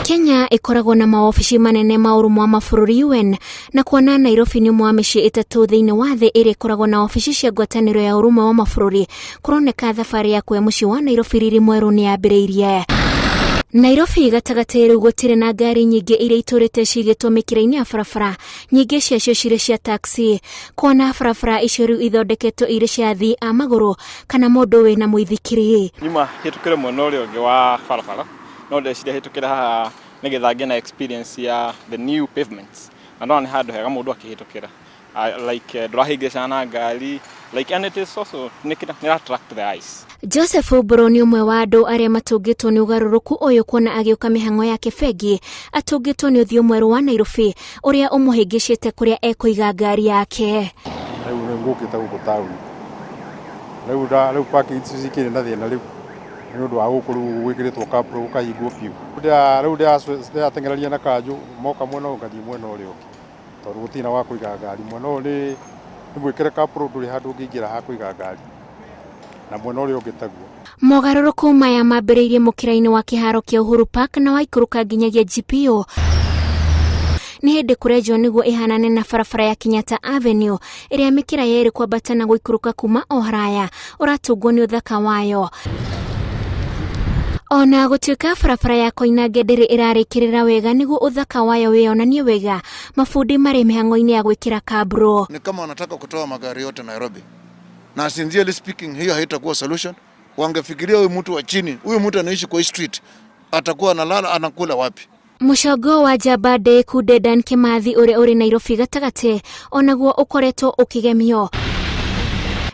Kenya ĩkoragwo na mawabici manene ma ũrũmwe wa mabũrũri UN, na kuona Nairobi nĩ ũmwe wa mĩciĩ ĩtatũ thĩinĩ wa thĩ ĩrĩa ĩkoragwo na wabici cia ngwatanĩro ya ũrũmwe wa mabũrũri, kũroneka thabarĩ ya kuoya mũciĩ wa Nairobi riri mwerũ nĩ yambĩrĩirie. Nairobi gatagatĩ rĩu gũtirĩ na ngari nyingĩ iria itũrĩte cigĩtwo mĩkĩra-inĩ ya barabara, nyingĩ ciacio cirĩ cia taxi. Kuona barabara icio rĩu ithondeketwo irĩ cia athii a magũrũ kana mũndũ wĩna mũithikiri. Nyuma hĩtũkĩre mwena ũrĩa ũngĩ wa barabara, no ndeciria hĩtũkĩre haha nĩgetha ngĩe na experience ya the new pavements. Na ndona nĩ handũ hega mũndũ akĩhĩtũkĩra. Like ndũrahĩngĩcana na ngari, like and it is also nĩ attract the eyes. Joseph Mbũrũ nĩ ũmwe wa andũ arĩa matũngĩtwo nĩ ũgarũrũku ũyũ, kuona agĩũka mĩhang'o yake bengi atũngĩtwo nĩ ũthiũ mwerũ wa Nairobi ũrĩa ũmũhĩngĩcĩte kũrĩa ekũiga ngari yake. Rĩu rĩu ngũkĩte gũkũ taũni, rĩu rĩu parking ici cikĩrĩ na thĩna rĩu nĩ ũndũ wa gũkũ rĩu gwĩkĩrĩtwo kabro gũkahingwo biũ. Rĩu ndĩrateng'erania na kanjũ moka mwena ũyũ, ngathiĩ mwena ũrĩa ũngĩ, tondũ gũtirĩ na wa kũiga ngari. Mwena ũyũ nĩ mwĩkĩre kabro, ndũrĩ handũ ũngĩingĩra ha kũiga ngari, na mwena ũrĩa ũngĩ taguo. Mogarũrũku maya mambĩrĩirie mũkĩra-inĩ wa kĩharo kĩa Uhuru Park na waikũrũka nginyagia GPO. Nĩ hĩndĩ kũrenjwo nĩguo ĩhanane na barabara ya Kenyatta Avenue ĩrĩa mĩkĩra yerĩ kwambata na gũikũrũka kuma o haraya ũratũngwo nĩ ũthaka wayo. Ona gũtuĩka barabara ya Koinange ndĩrĩ ĩrarĩkĩrĩra wega nĩguo ũthaka wayo wĩyonanie wega, mabundi marĩ mĩhang'o-inĩ ya gwĩkĩra kabro. Ni kama wanataka kutoa magari yote Nairobi, na sincerely speaking, hiyo haitakuwa solution. Wangefikiria huyu mtu wa chini, huyu mtu anaishi kwa hii street, atakuwa analala anakula wapi? Mũcongo wa njamba ndĩku Dedan Kimathi ũrĩa ũrĩ Nairobi gatagatĩ onaguo ũkoretwo ũkĩgemio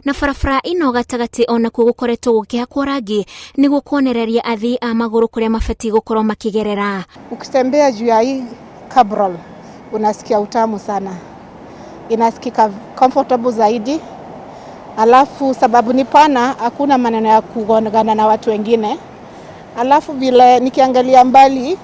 na barabara ĩno gatagatĩ, onakuo gũkoretwo gũkĩhakwo rangi nĩguo kuonereria athii a magũrũ kũrĩa mabatiĩ gũkorwo makĩgerera. Ukitembea juu ya hii cabro unasikia utamu sana, inasikika comfortable zaidi. Alafu sababu ni pana, hakuna maneno ya kugongana na watu wengine. Alafu vile nikiangalia mbali,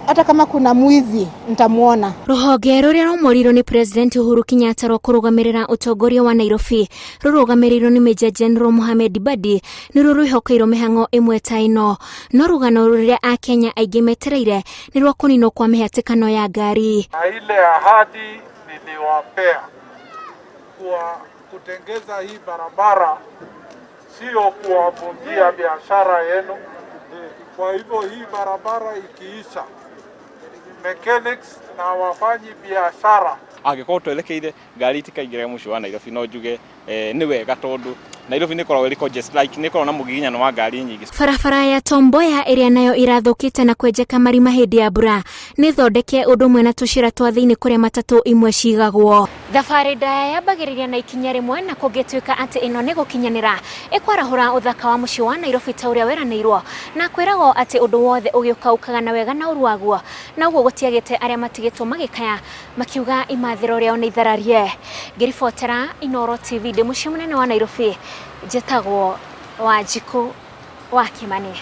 hata kama kuna mwizi nitamuona. Rũhonge rũrĩa rwamũrirwo nĩ President Uhuru Kenyatta rwa kũrũgamĩrĩra ũtongoria wa Nairobi, rũrũgamĩrĩirwo nĩ Major General Mohamed Badi, nĩruo rwĩhokeirwo mĩhang'o ĩmwe ta ĩno. No rũgano rũrĩa Akenya aingĩ metereire nĩ rwa kũninwo kwa mĩhatĩkano ya ngari. Na ile ahadi niliwapea kwa kutengeza hii barabara sio kuwavunjia biashara yenu. Kwa hivyo hii barabara ikiisha, mechanics na wafanyi biashara Angĩkorwo twerekeire ngari itikaingĩre mũciĩ wa Nairobi, no njuge nĩ wega, tondũ Nairobi nĩ ĩkoragwo ĩrĩ congested, like nĩ ĩkoragwo na mũgiginyano wa ngari nyingĩ. Barabara ya Tom Mboya ĩrĩa nayo irathũkĩte na kwenjeka marima hĩndĩ ya mbura nĩ thondeke, ũndũ ũmwe na tũcĩra twa thĩinĩ kũrĩa matatũ imwe cigagwo. Thabarĩ ndaya yambagĩrĩria na ikinya rĩmwe, na kũngĩtuĩka atĩ ĩno nĩ gũkinyanĩra ĩkwarahũra ũthaka wa mũciĩ wa Nairobi ta ũrĩa weranĩirwo, na kwĩragwo atĩ ũndũ wothe ũgĩũka ũkaga na wega na ũru waguo, na ũguo gũtiagĩte arĩa matigĩtwo magĩkaya makiuga imathĩro rĩao nĩ ithararie. Ngĩribotera Inooro TV ndĩ mũciĩ mũnene wa Nairobi, njĩtagwo Wanjikũ wa Kimani.